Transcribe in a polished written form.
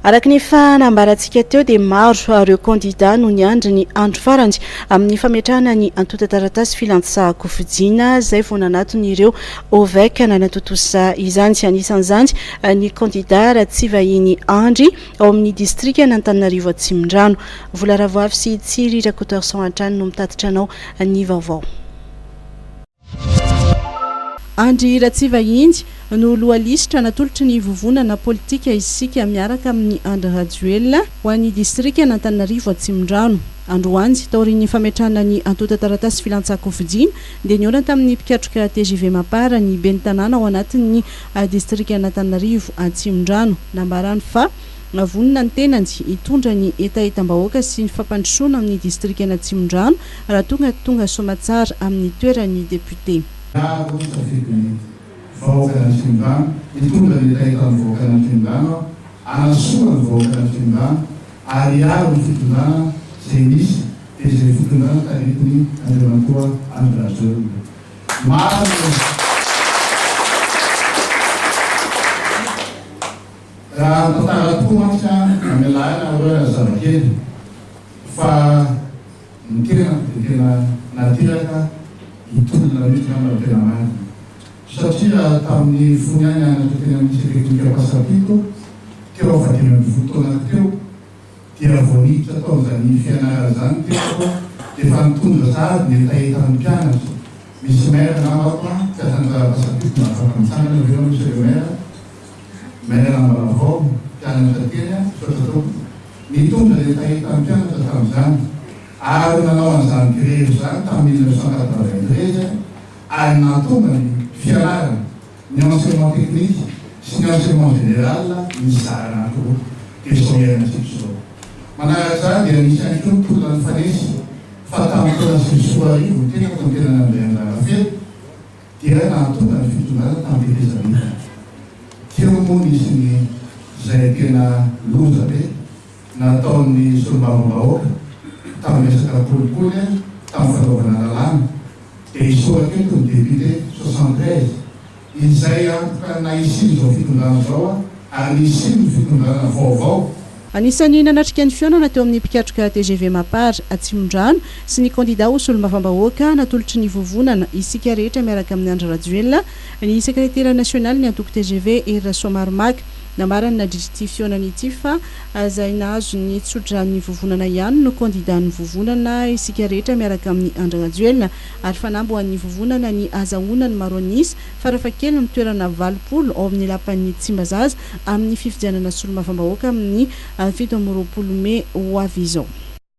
Araka ny efa nambarantsika teo dia maro ireo kandida no niandry ny andro farany amin'ny fametrahana ny antontan-taratasy filantsaham-kofidiana izay vao nanatona ireo OVEC nanatontosa izany. Anisan'izany ny kandida Ratsivahiny Andry ao amin'ny distrikan'Antananarivo Atsimondrano. Vola Ravoavy sy Tsiry Rakotoarison hatrany no mitatitra anao ny vaovao. Andry Ratsivahiny no loha lisitra natolotry ny vovonana politika Isika miaraka amin'i Andry Rajoelina ho an'ny distrikan'Antananarivo Atsimondrano. Androany, taorian'ny fametrahana ny antontan-taratasy filantsahan-kofidina, dia nihaona tamin'ny mpikatroka tgv Mapar ny ben'ny tanàna ao anatin'ny distrikan'Antananarivo Atsimondrano. Nambarany fa vonona ny tenany hitondra ny hetahetam-bahoaka sy ny fampandrosoana amin'ny distrikan'Atsimondrano raha tonga tonga soamatsara amin'ny toeran'ny député. Miaro ny safidin'ny vahoakan'Atsimondrano, hitondra ny hetahetan'ny vahoakan'Atsimondrano aho, hanasoa ny vahoakan'Atsimondrano ary hiaro ny fitondrana izay misy dia izay fitondrana taritin'i Andriamatoa Andry Rajoelina. Maro ny. Raha ny tantara tokoa mantsy an, mamelà ahy nareo hanazava kely fa ny tenako dia tena nateraka hitolona mihitsy angamba no tena marina satria tamin'ny fony ahy nianatra teny amin'ny lycée technique Ampasampito teo amin'ny fahadimy ambin'ny folo taonako teo dia vao niditra tao amin'izany fianarana izany ny tenako dia efa nitondra sahady ny hetahetan'ny mpianatra. Misy maire angamba ato an, mpiasan'ny Ampasampito mba afaka mitsangana ve ianao monsieur le maire? Maire Ambalavao, mpianatra teny an, misaotra tompoko. Nitondra ny hetahetan'ny mpianatra tamin'izany ary nanao an'izany grevy izany tamin'ny 1993 ary nahatonga ny fianarana, ny enseignement technique sy ny enseignement général nizara anankiroa dia izao iainantsika izao. Manaraka izany dia nisy ihany koa ny tolona nifanesy fa tamin'ny taona 2009 ny tenako no tena nandray anjara feno dia nahatonga ny fitondrana tamin'ny tetezamita. Teo moa nisy ny izay tena loza be nataon'ny solombavambahoaka tamin'ny resaka kolikoly tamin'ny fanaovana lalàna dia isaorako eto ny député 73 izay antoka nahisian'izao fitondrana izao ary nisian'ny fitondrana vaovao. Anisan'ny nanatrika ny fihaonana teo amin'ny mpikatroka tgv Mapar Atsimondrano sy ny kandida ho solombavambahoaka natolotry ny vovonana Isika Rehetra Miaraka amin'i Andry Rajoelina ny sekretera nasionalin'ny antoko tgv Hery Rasoamaromaka. Nambarany nandritra ity fihaonana ity fa izay nahazo ny tsodran'ny vovonana ihany no kandidan'ny vovonana Isika Rehetra Miaraka amin'i Andry Rajoelina ary fanamby ho an'ny vovonana ny azahoana ny maro an'isa farafahakeliny toerana 80 ao amin'ny lapan'ny Tsimbazaza amin'ny fifidianana solombavambahoaka amin'ny 27 mey ho avy izao.